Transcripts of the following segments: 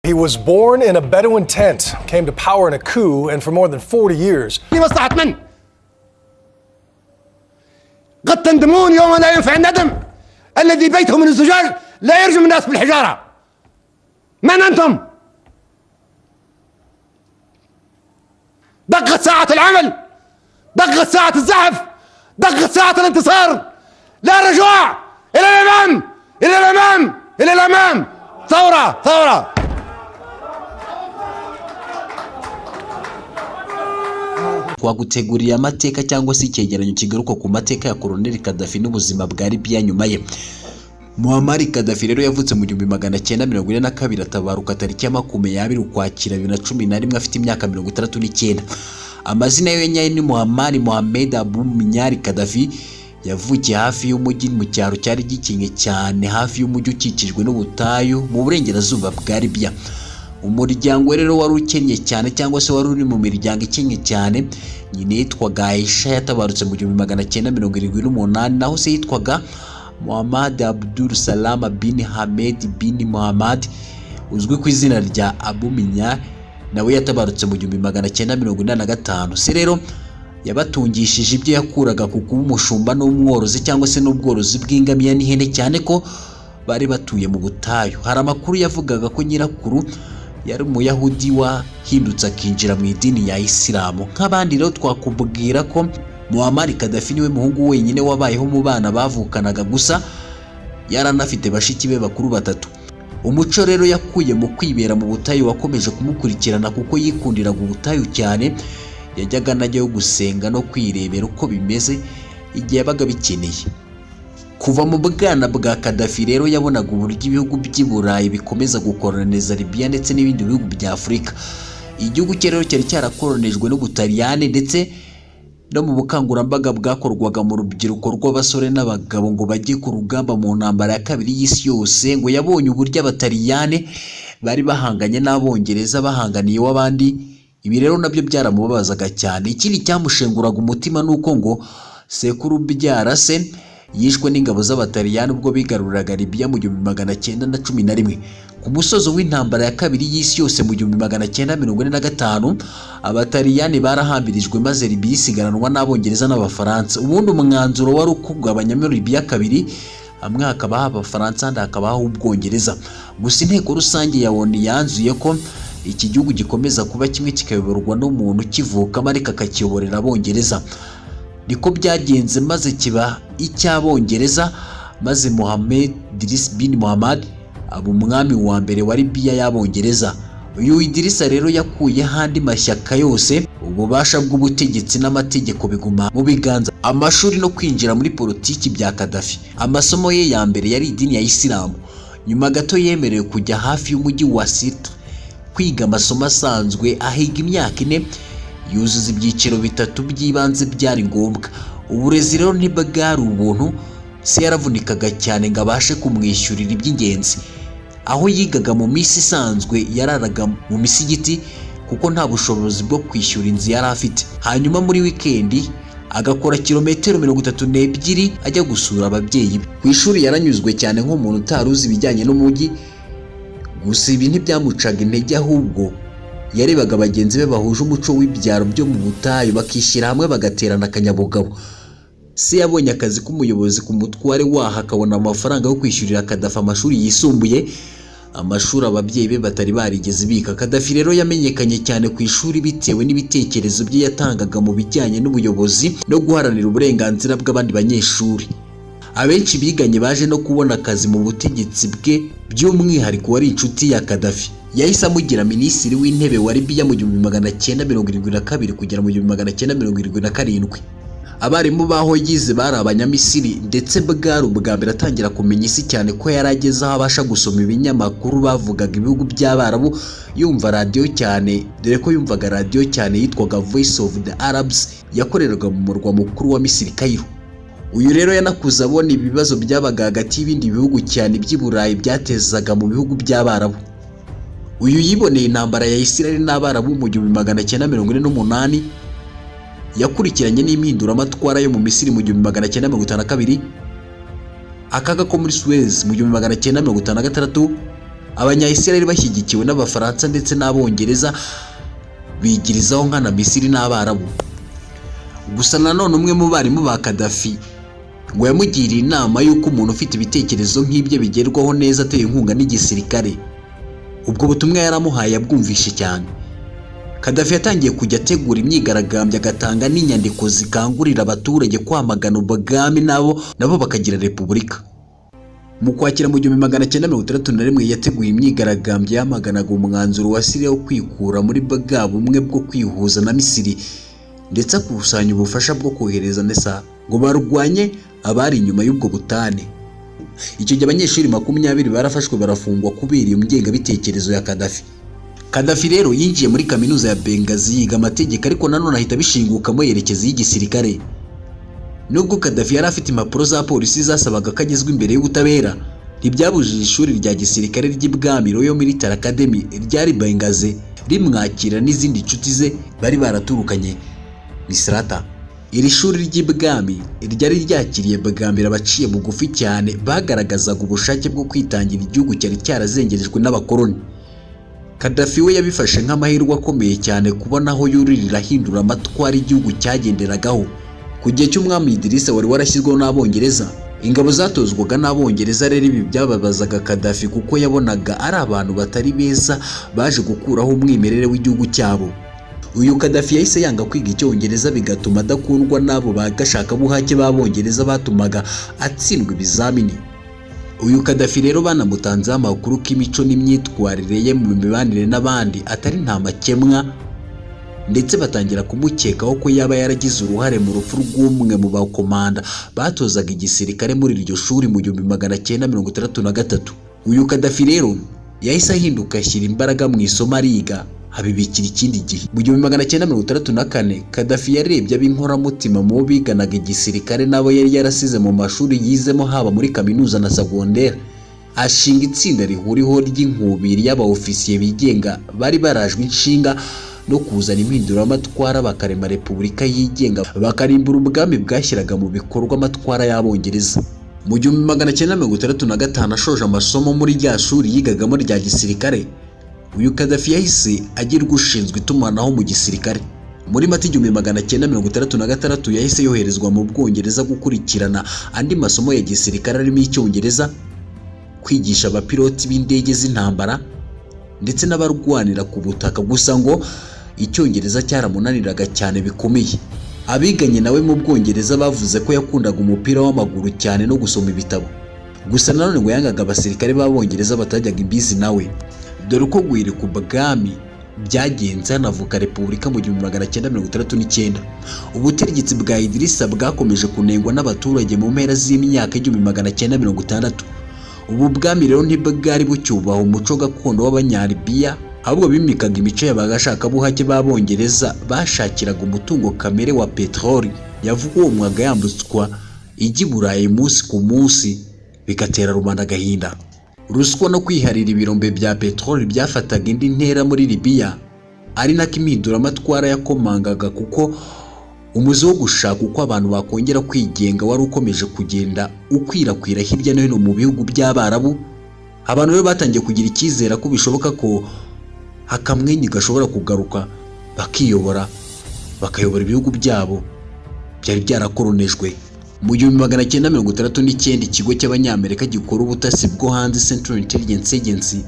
He was born in a Bedouin tent, came to power in a coup, and for more than 40 years, لمصلحة من؟ قد تندمون يوم لا ينفع الندم. الذي بيته من الزجاج لا يرجم الناس بالحجارة. من أنتم؟ دقت ساعة العمل، دقت ساعة الزحف، دقت ساعة الانتصار. لا رجوع، إلى الأمام، إلى الأمام، إلى الأمام. ثورة، ثورة. Twaguteguriye amateka cyangwa se icyegeranyo kigaruka ku mateka ya Colonel Gaddafi n'ubuzima bwa Libya nyuma ye. Muammar Gaddafi rero yavutse mu 1942, atabaruka tariki ya 20 Ukwakira 2011, afite imyaka 69. Amazina ye nyayo ni Muammar Mohamed Abu Minyari Gaddafi. Yavukiye hafi y'umujyi, mu cyaro cyari gikinye cyane, hafi y'umujyi ukikijwe n'ubutayu mu burengerazuba bwa Libya. Umuryango we rero wari ukennye cyane, cyangwa se wari uri mu miryango ikennye cyane. Nyina yitwaga Aisha, yatabarutse mu 1978, naho se yitwaga Muhammad Abdul Salam bin Hamed bin Muhammad, uzwi ku izina rya Abu Minya, nawe yatabarutse mu 1985. Se rero yabatungishije ibyo yakuraga ku kuba umushumba n'umworozi, cyangwa se n'ubworozi bw'ingamiya n'ihene, cyane ko bari batuye mu butayu. Hari amakuru yavugaga ko nyirakuru yari umuyahudi wahindutse akinjira mu idini ya Isilamu. Nk'abandi rero, twakubwira ko Muammar Gaddafi niwe muhungu wenyine wabayeho mu bana bavukanaga, gusa yaranafite bashiki be bakuru batatu. Umuco rero yakuye mu kwibera mu butayu wakomeje kumukurikirana, kuko yikundiraga ubutayu cyane. Yajyaga anajyayo gusenga no kwirebera uko bimeze igihe yabaga bikeneye. Kuva mu bwana bwa Gaddafi rero, yabonaga uburyo ibihugu by'i Burayi bikomeza gukoloniza Libya ndetse n'ibindi bihugu bya Afurika. Igihugu cye rero cyari cyarakolonijwe n'Ubutaliyani, ndetse no mu bukangurambaga bwakorwaga mu rubyiruko rw'abasore n'abagabo ngo bajye ku rugamba mu ntambara ya kabiri y'isi yose, ngo yabonye uburyo Abataliyani bari bahanganye n'Abongereza, bahanganiye iw'abandi. Ibi rero nabyo byaramubabazaga cyane. Ikindi cyamushenguraga umutima ni uko ngo sekuru ubyara se yishwe n'ingabo z'Abataliyani ubwo bigaruriraga Libya mu 1911. Ku musozo w'intambara ya kabiri y'isi yose mu 1945, Abataliyani barahambirijwe, maze Libya isigaranwa n'Abongereza n'Abafaransa. Ubundi umwanzuro wari ukugabanyamo Libya kabiri, hamwe hakabaho Abafaransa, ahandi hakabaho Ubwongereza. Gusa inteko rusange ya ONU yanzuye ko iki gihugu gikomeza kuba kimwe, kikayoborwa n'umuntu ukivukamo ariko akakiyoborera Abongereza. Niko byagenze, maze kiba icy'Abongereza, maze Mohamed Idris bin Muhammad aba umwami wa mbere wa Libya y'Abongereza. Uyu Idirisa rero yakuyeho andi mashyaka yose, ububasha bw'ubutegetsi n'amategeko biguma mu biganza. Amashuri no kwinjira muri politiki bya Gaddafi: amasomo ye ya mbere yari idini ya Isilamu. Nyuma gato yemerewe kujya hafi y'umujyi wa Sirte kwiga amasomo asanzwe, ahiga imyaka 4, yuzuza ibyiciro bitatu by'ibanze byari ngombwa. Uburezi rero ntibwari ubuntu, se yaravunikaga cyane ngo abashe kumwishyurira iby'ingenzi. Aho yigaga mu minsi isanzwe yararaga mu misigiti, kuko nta bushobozi bwo kwishyura inzu yari afite. Hanyuma muri wikendi agakora kilometero 32 ajya gusura ababyeyi be. Ku ishuri yaranyuzwe cyane nk'umuntu utari uzi ibijyanye n'umujyi. Gusa ibi ntibyamucaga intege, ahubwo yarebaga bagenzi be bahuje umuco w'ibyaro byo mu butayu bakishyira hamwe, bagaterana akanyabugabo. Se yabonye akazi k'umuyobozi ku mutware waho, akabona amafaranga yo kwishyurira Gaddafi amashuri yisumbuye, amashuri ababyeyi be batari barigeze biga. Gaddafi rero yamenyekanye cyane ku ishuri bitewe n'ibitekerezo bye yatangaga mu bijyanye n'ubuyobozi no guharanira uburenganzira bw'abandi banyeshuri. Abenshi biganye baje no kubona akazi mu butegetsi bwe, by'umwihariko wari inshuti ya Gaddafi yahise amugira minisitiri w'intebe wa Libya mu 1972 kugera mu 1977. Abarimu baho yize bari Abanyamisiri, ndetse bwari ubwa mbere atangira kumenya isi, cyane ko yari ageze aho abasha gusoma ibinyamakuru bavugaga ibihugu by'Abarabu, yumva radiyo cyane, dore ko yumvaga radiyo cyane yitwaga Voice of the Arabs, yakoreraga mu murwa mukuru wa Misiri, Cairo. Uyu rero yanakuze abona ibibazo byabaga hagati y'ibindi bihugu, cyane iby'i Burayi byatezaga mu bihugu by'Abarabu. Uyu yiboneye intambara ya Isirayeli n'Abarabu mu 1948, yakurikiranye n'impinduramatwara yo mu Misiri mu 1952, akaga ko muri Suez mu 1956. Abanya-Israel bashyigikiwe n'Abafaransa ndetse n'Abongereza bigirizaho nkana Misiri n'Abarabu. Gusa nanone umwe mu barimu ba Gaddafi ngo yamugiriye inama y'uko umuntu ufite ibitekerezo nk'ibye bigerwaho neza ateye inkunga n'igisirikare. Ubwo butumwa yaramuhaye yabwumvishe cyane. Gaddafi yatangiye kujya ategura imyigaragambyo, agatanga n'inyandiko zikangurira abaturage kwamagana ubwami, nabo bakagira repubulika. Mu Kwakira mu 1961 yateguye imyigaragambyo yamaganaga umwanzuro wa Syria wo kwikura muri bwa bumwe bwo kwihuza na Misiri, ndetse akusanya ubufasha bwo kohereza NESA ngo barwanye abari inyuma y'ubwo butane. Icyo gihe abanyeshuri 20 barafashwe barafungwa kubera iyo ngengabitekerezo ya Gaddafi. Gaddafi rero yinjiye muri kaminuza ya Benghazi yiga amategeko, ariko nanone ahita abishingukamo yerekeza iy'igisirikare. Nubwo Gaddafi yari afite impapuro za polisi zasabaga ko agezwa imbere y'ubutabera, ntibyabujije ishuri rya gisirikare ry'ibwami, Royal Military Academy ryari Benghazi, rimwakira n'izindi nshuti ze bari baraturukanye Misrata. Iri shuri ry'ibwami ryari ryakiriye bwa mbere abaciye bugufi cyane bagaragazaga ubushake bwo kwitangira igihugu cyari cyarazengerejwe n'abakoloni. Gaddafi we yabifashe nk'amahirwe akomeye cyane kubona aho yuririra ahindura amatwara igihugu cyagenderagaho. Ku gihe cy'umwami Idrisa wari warashyizweho n'Abongereza, ingabo zatozwaga n'Abongereza. Rero ibi byababazaga Gaddafi kuko yabonaga ari abantu batari beza baje gukuraho umwimerere w'igihugu cyabo. Uyu Gaddafi yahise yanga kwiga Icyongereza, bigatuma adakundwa n'abo bagashakabuhake b'Abongereza batumaga atsindwa ibizamini. Uyu Gaddafi rero banamutanzeho amakuru ko imico n'imyitwarire ye mu mibanire n'abandi atari nta makemwa, ndetse batangira kumukekaho ko yaba yaragize uruhare mu rupfu rw'umwe mu bakomanda batozaga igisirikare muri iryo shuri mu 1963. Uyu Gaddafi rero yahise ahinduka, ashyira imbaraga mu isomo, ariga, abibikira ikindi gihe. Mu 1964 Gaddafi yarebye ab'inkoramutima mu bo biganaga igisirikare n'abo yari yarasize mu mashuri yizemo, haba muri kaminuza na segonderi, ashinga itsinda rihuriweho ry'inkubiri y'aba-ofisiye bigenga bari barajwe inshinga no kuzana impinduramatwara, bakarema repubulika yigenga, bakarimbura ubwami bwashyiraga mu bikorwa amatwara y'Abongereza. Mu 1965, ashoje amasomo muri rya shuri yigagamo rya gisirikare, uyu Gaddafi yahise agirwa ushinzwe itumanaho mu gisirikare. Muri Mata 1966 yahise yoherezwa mu Bwongereza gukurikirana andi masomo ya gisirikare arimo Icyongereza, kwigisha abapiloti b'indege z'intambara ndetse n'abarwanira ku butaka. Gusa ngo Icyongereza cyaramunaniraga cyane bikomeye. Abiganye nawe mu Bwongereza bavuze ko yakundaga umupira w'amaguru cyane no gusoma ibitabo. Gusa nanone ngo yangaga abasirikare b'Abongereza batajyaga imbizi nawe. Dore uko guhirika ubwami byagenze hanavuka repubulika mu 1969. Ubutegetsi bwa Idirisa bwakomeje kunengwa n'abaturage mu mpera z'imyaka 1960. Ubu bwami rero ntibwari bucyubaha umuco gakondo w'Abanyalibiya, ahubwo bimikaga imico y'abagashakabuhake b'Abongereza bashakiraga umutungo kamere wa peteroli yavomwaga yambutswa ijya i Burayi umunsi ku munsi, bigatera rubanda agahinda. Ruswa no kwiharira ibirombe bya peteroli byafataga indi ntera muri Libiya, ari nako impinduramatwara yakomangaga, kuko umuzi wo gushaka uko abantu bakongera kwigenga wari ukomeje kugenda ukwirakwira hirya no hino mu bihugu by'Abarabu. Abantu rero batangiye kugira icyizere ko bishoboka ko akamwenyu gashobora kugaruka, bakiyobora, bakayobora ibihugu byabo byari byarakoronejwe. Mu 1969 ikigo cy'Abanyamerika gikora ubutasi bwo hanze, Central Intelligence Agency,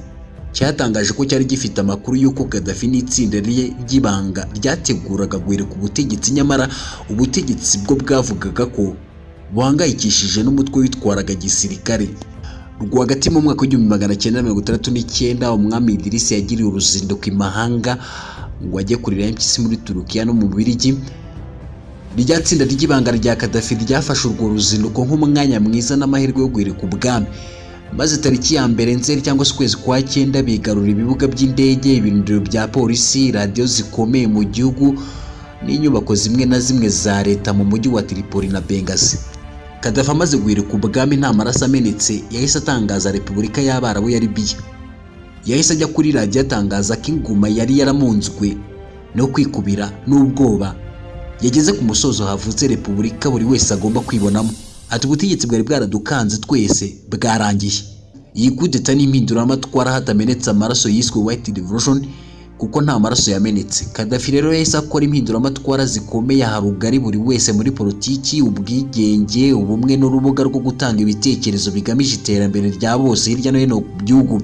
cyatangaje ko cyari gifite amakuru y'uko Gaddafi n'itsinda rye ry'ibanga ryateguraga guhirika ubutegetsi. Nyamara ubutegetsi bwo bwavugaga ko buhangayikishije n'umutwe witwaraga gisirikare. Rwagati mu mwaka w'1969 umwami Idris yagiriye uruzinduko i mahanga ngo ajye kurira impyisi muri Turukiya no mu Bubiligi. Rya tsinda ry'ibanga rya Gaddafi ryafashe urwo ruzinduko nk'umwanya mwiza n'amahirwe yo guhirika ubwami, maze tariki ya 1 Nzeri cyangwa se ukwezi kwa cyenda bigarura ibibuga by'indege, ibirindiro bya polisi, radiyo zikomeye mu gihugu n'inyubako zimwe na zimwe za leta mu mujyi wa Tripoli na Benghazi. Gaddafi amaze guhirika ubwami nta maraso amenetse, yahise atangaza Repubulika y'Abarabu ya Libiya. Yahise ajya kuri radiyo atangaza ko inguma yari yaramunzwe no kwikubira n'ubwoba yageze ku musozo, havutse repubulika buri wese agomba kwibonamo. Ati: "Ubutegetsi bwari bwaradukanze twese bwarangiye." Iyi kudeta n'impinduramatwara hatamenetse amaraso yiswe White Revolution, kuko nta maraso yamenetse. Gaddafi rero yahise akora impinduramatwara zikomeye aha rugari buri wese muri politiki, ubwigenge, ubumwe n'urubuga rwo gutanga ibitekerezo bigamije iterambere rya bose hirya no hino mu gihugu.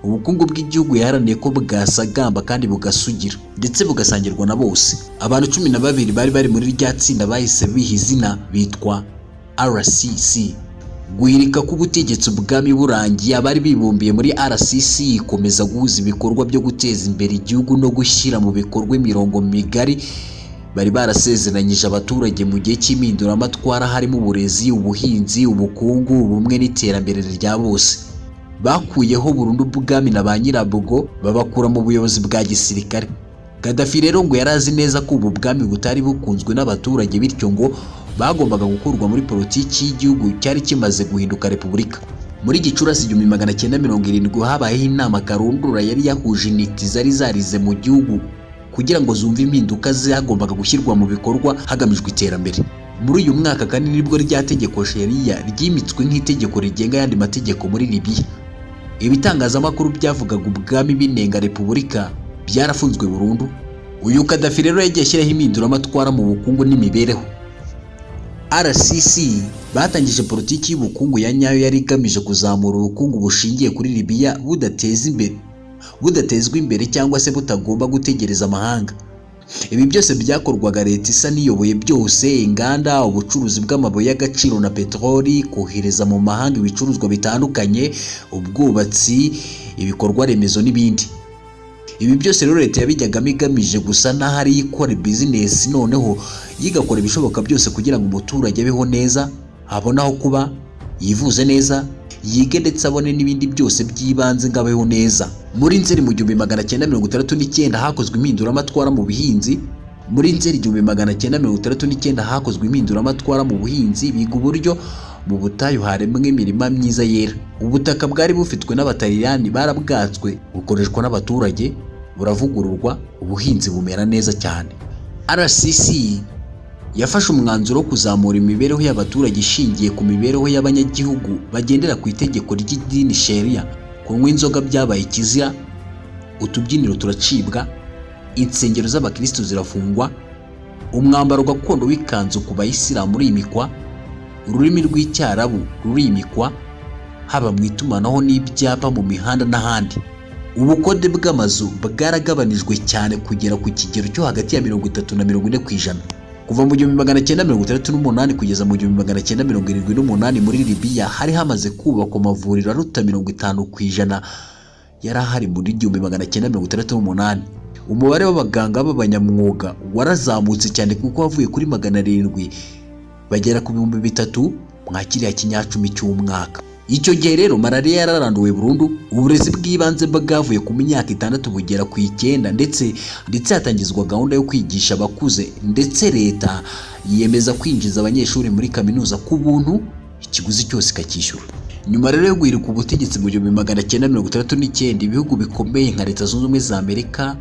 Ubukungu bw'igihugu yaharaniye ko bwasagamba kandi bugasugira, ndetse bugasangirwa na bose. Abantu 12 bari muri rya tsinda bahise biha izina, bitwa RCC. Guhirika k'ubutegetsi ubwami burangiye, abari bibumbiye muri RCC ikomeza guhuza ibikorwa byo guteza imbere igihugu no gushyira mu bikorwa imirongo migari bari barasezeranyije abaturage mu gihe cy'impinduramatwara, harimo uburezi, ubuhinzi, ubukungu, ubumwe n'iterambere rya bose. Bakuyeho burundu ubwami na ba nyirabwo, babakura mu buyobozi bwa gisirikare. Gaddafi rero ngo yari azi neza ko ubu bwami butari bukunzwe n'abaturage, bityo ngo bagombaga gukurwa muri politiki y'igihugu cyari kimaze guhinduka repubulika. Muri Gicurasi 1970 habayeho inama karundura yari yahuje intiti zari zarize mu gihugu kugira ngo zumve impinduka zagombaga gushyirwa mu bikorwa hagamijwe iterambere. Muri uyu mwaka kandi nibwo rya tegeko Sheria ryimitswe nk'itegeko rigenga ayandi mategeko muri Libiya. Ibitangazamakuru byavugaga ubwami binenga repubulika byarafunzwe burundu. Uyu Gaddafi rero yagiye ashyiraho impinduramatwara mu bukungu n'imibereho. RCC batangije politiki y'ubukungu ya nyayo yari igamije kuzamura ubukungu bushingiye kuri Libiya, budateza imbere, budatezwa imbere cyangwa se butagomba gutegereza amahanga. Ibi byose byakorwaga leta isa n'iyoboye byose: inganda, ubucuruzi bw'amabuye y'agaciro na peteroli, kohereza mu mahanga ibicuruzwa bitandukanye, ubwubatsi, ibikorwa remezo n'ibindi. Ibi byose rero leta yabijyagamo igamije gusa n'aho ari ikora bizinesi, noneho yigakora ibishoboka byose kugira ngo umuturage abeho neza, abone aho kuba, yivuze neza, yige, ndetse abone n'ibindi byose by'ibanze ngo abeho neza. Muri Nzeri mu 1969 hakozwe impinduramatwara mu buhinzi. Muri Nzeri 1969 hakozwe impinduramatwara mu buhinzi, biga uburyo mu butayu haremwa imirima myiza yera. Ubutaka bwari bufitwe n'Abataliyani barabwatswe, bukoreshwa n'abaturage, buravugururwa, ubuhinzi bumera neza cyane. RCC yafashe umwanzuro wo kuzamura imibereho y'abaturage ishingiye ku mibereho y'abanyagihugu bagendera ku itegeko ry'idini Sheria. Kunywa inzoga byabaye ikizira, utubyiniro turacibwa, insengero z'abakristo zirafungwa, umwambaro gakondo w'ikanzu ku bayisilamu urimikwa, ururimi rw'Icyarabu rurimikwa haba mu itumanaho n'ibyapa mu mihanda n'ahandi. Ubukode bw'amazu bwaragabanijwe cyane kugera ku kigero cyo hagati ya 30 na 40%. Kuva mu 1968 kugeza mu 1978, muri Libiya hari hamaze kubakwa amavuriro aruta 50% yari ahari muri 1968. Umubare w'abaganga b'abanyamwuga warazamutse cyane, kuko wavuye kuri 700 bagera ku 3000 mwa kiriya kinyacumi cy'umwaka. Icyo gihe rero malariya yararanduwe burundu, uburezi bw'ibanze bwavuye ku myaka 6 bugera ku 9, ndetse hatangizwa gahunda yo kwigisha abakuze, ndetse leta yiyemeza kwinjiza abanyeshuri muri kaminuza ku buntu, ikiguzi cyose ikacyishyura. Nyuma rero yo guhirika ubutegetsi mu 1969, ibihugu bikomeye nka Leta Zunze Ubumwe za Amerika,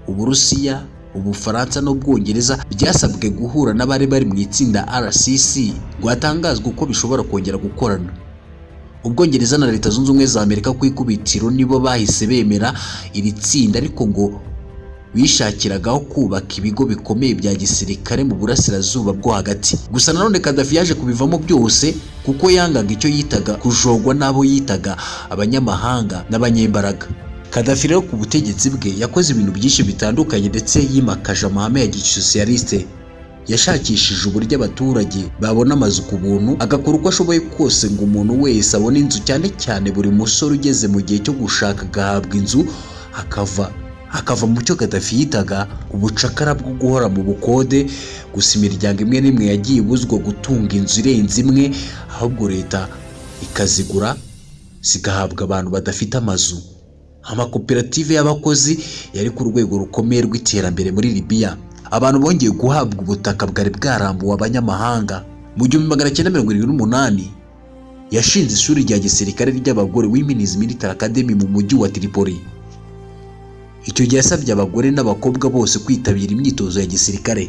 Uburusiya, Ubufaransa n'Ubwongereza byasabwe guhura n'abari bari mu itsinda RCC ngo hatangazwe uko bishobora kongera gukorana. Ubwongereza na Leta Zunze Ubumwe za Amerika ku ikubitiro nibo bahise bemera iri tsinda, ariko ngo bishakiragaho kubaka ibigo bikomeye bya gisirikare mu Burasirazuba bwo Hagati. Gusa nanone Gaddafi yaje kubivamo byose, kuko yangaga icyo yitaga kujogwa n'abo yitaga abanyamahanga n'abanyembaraga. Gaddafi rero ku butegetsi bwe yakoze ibintu byinshi bitandukanye, ndetse yimakaje amahame ya gisosiyaliste. Yashakishije uburyo abaturage babona amazu ku buntu, agakora uko ashoboye kose ngo umuntu wese abone inzu, cyane cyane buri musore ugeze mu gihe cyo gushaka agahabwa inzu, akava mu cyo Gaddafi yitaga ubucakara bwo guhora mu bukode. Gusa imiryango imwe n'imwe yagiye ibuzwa gutunga inzu irenze imwe, ahubwo leta ikazigura zigahabwa abantu badafite amazu. Amakoperative y'abakozi yari ku rwego rukomeye rw'iterambere muri Libiya. Abantu bongeye guhabwa ubutaka bwari bwarambuwe abanyamahanga. Mu 1978 yashinze ishuri rya gisirikare ry'abagore, Women's Military Academy, mu mujyi wa Tripoli. Icyo gihe yasabye abagore n'abakobwa bose kwitabira imyitozo ya gisirikare.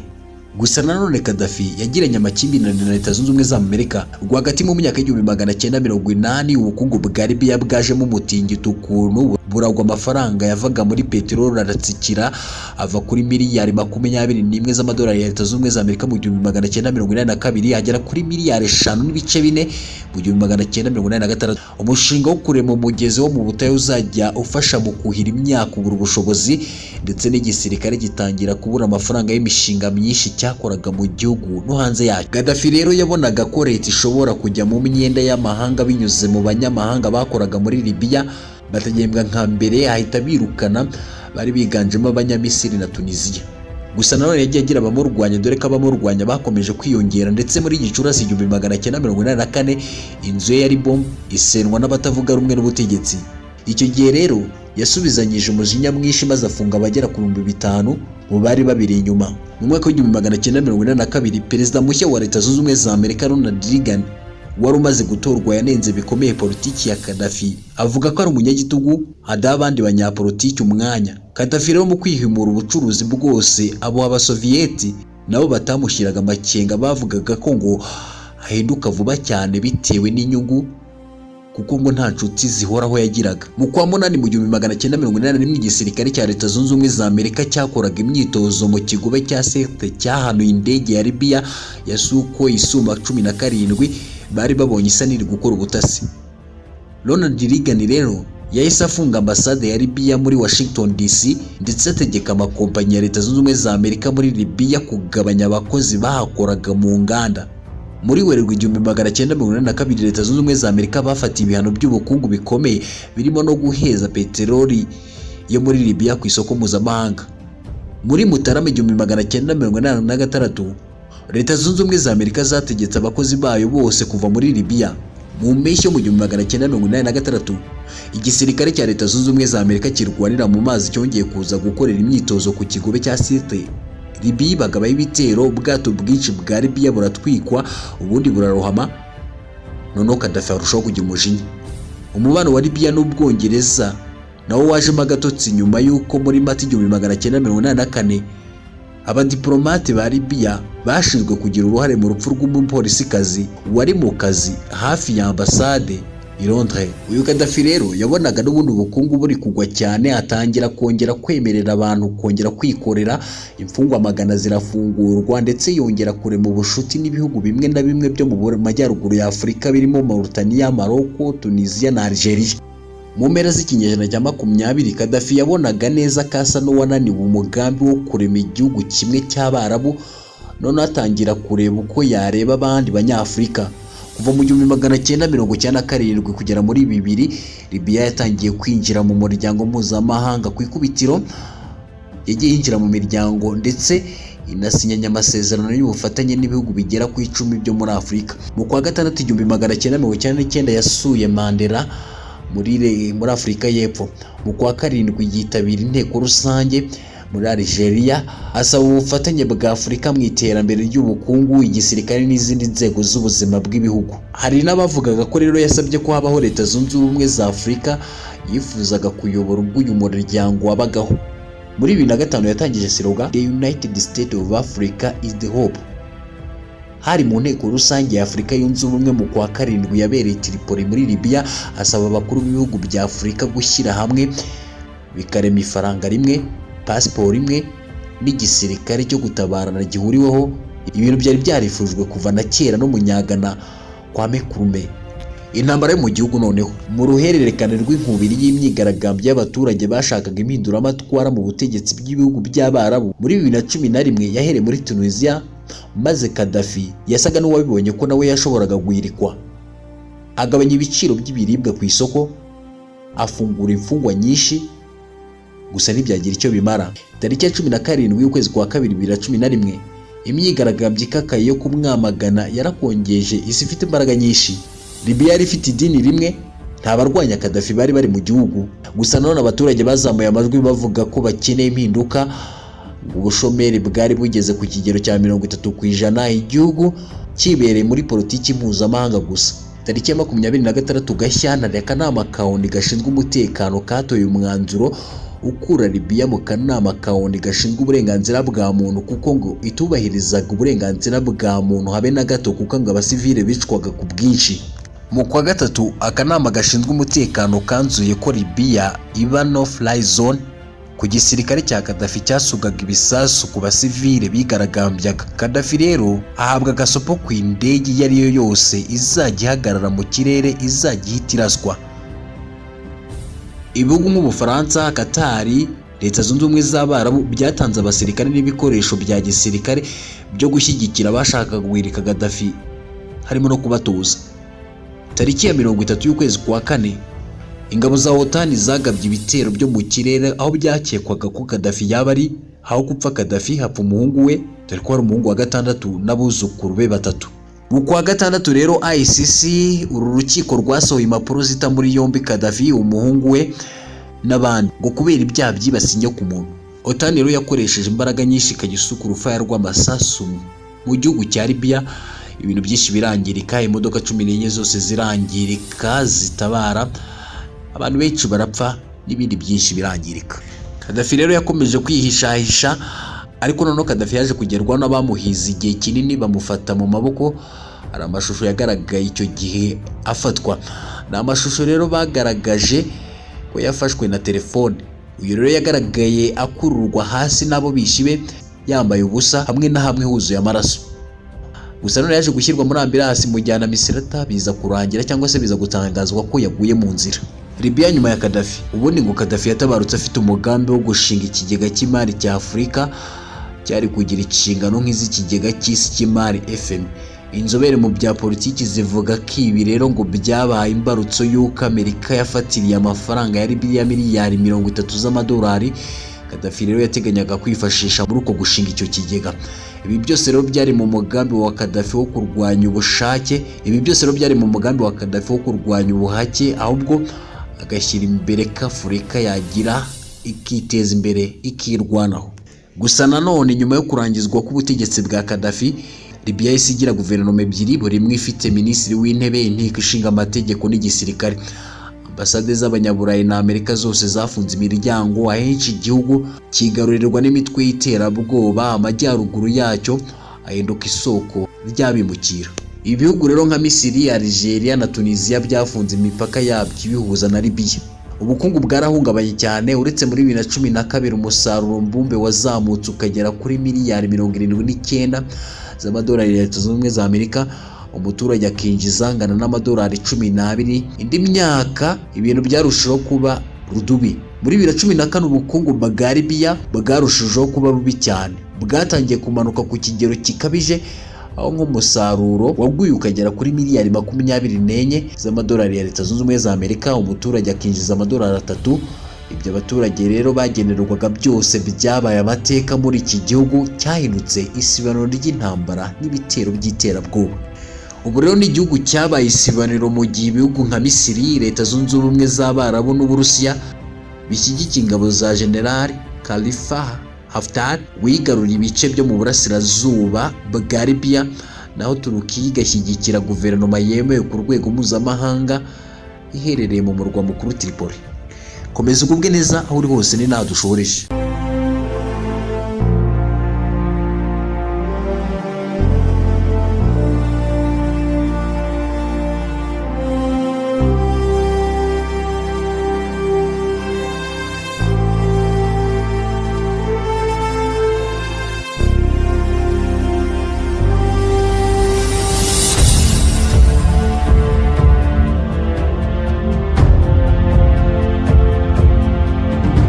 Gusa nanone Gaddafi yagiranye amakimbirane na Leta Zunze Ubumwe za Amerika. Rwagati mu myaka y'1980, ubukungu bwa Libya bwajemo umutingito ukuntu, buragwa. Amafaranga yavaga muri peteroli aratsikira, ava kuri miliyari 21 z'amadolari ya Leta Zunze Ubumwe za Amerika mu 1982, agera kuri miliyari 5.4 mu 1986. Umushinga wo kurema umugezi wo mu butayu uzajya ufasha mu kuhira imyaka ubura ubushobozi, ndetse n'igisirikare gitangira kubura amafaranga y'imishinga myinshi cyakoraga mu gihugu no hanze yacyo. Gaddafi rero yabonaga ko leta ishobora kujya mu myenda y'amahanga binyuze mu banyamahanga bakoraga muri Libya batagembwa nka mbere, ahita birukana bari biganjemo Abanyamisiri na Tunisia. Gusa nanone yagiye agira abamurwanya, dore ko abamurwanya bakomeje kwiyongera, ndetse muri Gicurasi 1984 inzu ye yari bombe isenwa n'abatavuga rumwe n'ubutegetsi. Icyo gihe rero yasubizanyije umujinya mwinshi, maze afunga abagera ku 5000 mu bari babiri inyuma. Mu mwaka w'1982, perezida mushya wa Leta Zunze Ubumwe za Amerika, Ronald Reagan, wari umaze gutorwa, yanenze bikomeye politiki ya Gaddafi, avuga ko ari umunyagitugu, adaha abandi banyapolitiki umwanya. Gaddafi rero mu kwihimura, ubucuruzi bwose abo Abasoviyeti nabo batamushyiraga amakenga, bavugaga ko ngo ahinduka vuba cyane bitewe n'inyungu, kuko ngo nta nshuti zihoraho yagiraga. Mu kwa munani mu 1981, igisirikare cya Leta Zunze Ubumwe za Amerika cyakoraga imyitozo mu kigobe cya Sirte cyahanuye indege ya Libya ya Sukhoi Su 17, bari babonye isa n'iri gukora ubutasi. Ronald Reagan rero yahise afunga ambasade ya Libya muri Washington DC, ndetse ategeka amakompanyi ya Leta Zunze Ubumwe za Amerika muri Libya kugabanya abakozi bahakoraga mu nganda. Muri Werurwe 1982, Leta Zunze Ubumwe za Amerika bafatiye ibihano by'ubukungu bikomeye, birimo no guheza peteroli yo muri Libya ku isoko mpuzamahanga. Muri Mutarama 1986, Leta Zunze Ubumwe za Amerika zategetse abakozi bayo bose kuva muri Libya. Mu mpeshyi yo mu 1986, igisirikare cya Leta Zunze Ubumwe za Amerika kirwanira mu mazi cyongeye kuza gukorera imyitozo ku kigobe cya Sirte. Libya bagabaho ibitero, ubwato bwinshi bwa Libya buratwikwa, ubundi burarohama. Noneho Gaddafi arushaho kugira umujinya. Umubano wa Libya n'Ubwongereza nawo wajemo agatotsi nyuma y'uko muri Mata 1984 abadiplomate ba Libya bashinzwe kugira uruhare mu rupfu rw'umupolisikazi wari mu kazi hafi ya ambasade i Londres. Uyu Gaddafi rero yabonaga n'ubundi ubukungu buri kugwa cyane, atangira kongera kwemerera abantu kongera kwikorera, imfungwa magana zirafungurwa, ndetse yongera kurema ubushuti n'ibihugu bimwe na bimwe byo mu majyaruguru ya Afurika birimo Mauritania, Morocco, Tunisia na Algeria. Mu mpera z'ikinyejana cya 20, Gaddafi yabonaga neza ko asa n'uwananiwe umugambi wo kurema igihugu kimwe cy'Abarabu, noneho atangira kureba uko yareba abandi Banyafurika. Kuva mu 1997 kugera muri 2000, Libya yatangiye kwinjira mu muryango mpuzamahanga. Ku ikubitiro yagiye yinjira mu miryango, ndetse inasinyanye amasezerano y'ubufatanye n'ibihugu bigera ku 10 byo muri Afurika. Mu kwa gatandatu 1999 yasuye Mandela muri Afurika y'Epfo. Mu kwa karindwi yitabira inteko rusange muri Algeria, asaba ubufatanye bwa Afurika mu iterambere ry'ubukungu, igisirikare n'izindi nzego z'ubuzima bw'ibihugu. Hari n'abavugaga ko rero yasabye ko habaho Leta Zunze Ubumwe za Afurika, yifuzaga kuyobora ubwo uyu muryango wabagaho. Muri 2005 yatangije slogan "The United States of Africa is the hope". Hari mu nteko rusange ya Afurika Yunze Ubumwe mu kwa karindwi yabereye Tripoli muri Libya, asaba abakuru b'ibihugu bya Afurika gushyira hamwe bikarema ifaranga rimwe, pasiporo imwe n'igisirikare cyo gutabarana gihuriweho, ibintu byari byarifujwe kuva na kera n'Umunyagana Kwame Nkrumah. Intambara yo mu gihugu noneho, mu ruhererekane rw'inkubiri y'imyigaragambyo y'abaturage bashakaga impinduramatwara mu butegetsi bw'ibihugu by'Abarabu muri 2011, yahereye muri Tunisia, maze Gaddafi yasaga n'uwabibonye ko nawe yashoboraga guhirikwa, agabanya ibiciro by'ibiribwa ku isoko, afungura imfungwa nyinshi, gusa ntibyagira icyo bimara. Tariki ya 17 y'ukwezi kwa kabiri 2011, imyigaragambyo ikakaye yo kumwamagana yarakongeje isi ifite imbaraga nyinshi. Libya yari ifite idini rimwe, nta barwanya Gaddafi bari bari mu gihugu. Gusa nanone abaturage bazamuye amajwi bavuga ko bakeneye impinduka. Ubushomeri bwari bugeze ku kigero cya 30%, igihugu kibereye muri politiki mpuzamahanga gusa. Tariki ya 26 Gashyantare, akanama ka ONU gashinzwe umutekano katoye umwanzuro ukura Libya mu kanama ka ONU gashinzwe uburenganzira bwa muntu, kuko ngo itubahirizaga uburenganzira bwa muntu habe na gato, kuko ngo abasivile bicwaga ku bwinshi. Mu kwa gatatu, akanama gashinzwe umutekano kanzuye ko Libya iba no fly zone ku gisirikare cya Gaddafi cyasugaga ibisasu ku basivile bigaragambyaga. Gaddafi rero ahabwa agasopo ku indege iyo ari yo yose izajya ihagarara mu kirere izajya ihita iraswa. Ibihugu nk'Ubufaransa, Katari, Leta Zunze Ubumwe z'Abarabu byatanze abasirikare n'ibikoresho bya gisirikare byo gushyigikira abashakaga guhirika Gaddafi, harimo no kubatoza. Tariki ya 30 y'ukwezi kwa kane, ingabo za OTAN zagabye ibitero byo mu kirere aho byakekwaga ko Gaddafi yaba ari. Aho gupfa Gaddafi, hapfa umuhungu we, dore ko hari umuhungu wa gatandatu n'abuzukuru be batatu. Mu kwa gatandatu rero, ICC, uru rukiko rwasohoye impapuro zita muri yombi Gaddafi, umuhungu we n'abandi, ngo kubera ibyaha byibasiye inyokomuntu. OTAN rero yakoresheje imbaraga nyinshi ikajya isuka urufaya rw'amasasu mu gihugu cya Libya, ibintu byinshi birangirika, imodoka 14 zose zirangirika zitabara, abantu benshi barapfa n'ibindi byinshi birangirika. Gaddafi rero yakomeje kwihishahisha, ariko noneho Gaddafi yaje kugerwaho n'abamuhize igihe kinini, bamufata mu maboko. Hari amashusho yagaragaye icyo gihe afatwa. Ni amashusho rero bagaragaje ko yafashwe na telefone. Uyu rero yagaragaye akururwa hasi n'abo bishi be, yambaye ubusa, hamwe na hamwe huzuye amaraso. Gusa none yaje gushyirwa muri ambulance mujyana Misrata, biza kurangira cyangwa se biza gutangazwa ko yaguye mu nzira. Libya nyuma ya Gaddafi. Ubundi ngo Gaddafi yatabarutse afite umugambi wo gushinga ikigega cy'imari cya Afurika cyari kugira inshingano nk'iz'ikigega cy'isi cy'imari FMI. Inzobere mu bya politiki zivuga ko ibi rero ngo byabaye imbarutso y'uko Amerika yafatiriye amafaranga ya Libya, miliyari 30 z'amadolari Gaddafi rero yateganyaga kwifashisha muri uko gushinga icyo kigega. Ibi byose rero byari mu mugambi wa Gaddafi wo kurwanya ubushake. Ibi byose rero byari mu mugambi wa Gaddafi wo kurwanya ubuhake, ahubwo agashyira imbere ko Afurika yagira ikiteza imbere, ikirwanaho. Gusa nanone, nyuma yo kurangizwa k'ubutegetsi bwa Gaddafi, Libya yahise igira guverinoma ebyiri, buri imwe ifite minisitiri w'intebe, inteko ishinga amategeko n'igisirikare. Ambasade z'Abanyaburayi na Amerika zose zafunze imiryango. Ahenshi igihugu kigarurirwa n'imitwe y'iterabwoba, amajyaruguru yacyo ahinduka isoko ry'abimukira. Ibihugu rero nka Misiri, Algeria na Tunisia byafunze imipaka yabyo ibihuza na Libya. Ubukungu bwarahungabanye cyane. Uretse muri 2012 umusaruro mbumbe wazamutse ukagera kuri miliyari 79 z'amadolari ya Leta Zunze Ubumwe za Amerika, umuturage akinjiza angana n'amadolari 12. Indi myaka ibintu byarushijeho kuba rudubi. Muri 2014 ubukungu bwa Libya bwarushijeho kuba bubi cyane, bwatangiye kumanuka ku kigero gikabije, aho nk'umusaruro waguye ukagera kuri miliyari 24 z'amadolari ya Leta Zunze Ubumwe za Amerika, umuturage akinjiza amadolari 3. Ibyo abaturage rero bagenerwaga byose byabaye amateka muri iki gihugu cyahindutse isibaniro ry'intambara n'ibitero by'iterabwoba. Ubu rero ni igihugu cyabaye isibaniro mu gihe ibihugu nka Misiri, Leta Zunze Ubumwe z'Abarabu n'Uburusiya bishyigikiye ingabo za General Khalifa Haftar wigaruriye ibice byo mu burasirazuba bwa Libya, naho Turukiya igashyigikira guverinoma yemewe ku rwego mpuzamahanga iherereye mu murwa mukuru Tripoli. Komeza ugubwe neza aho uri hose, ni naha dushoreje.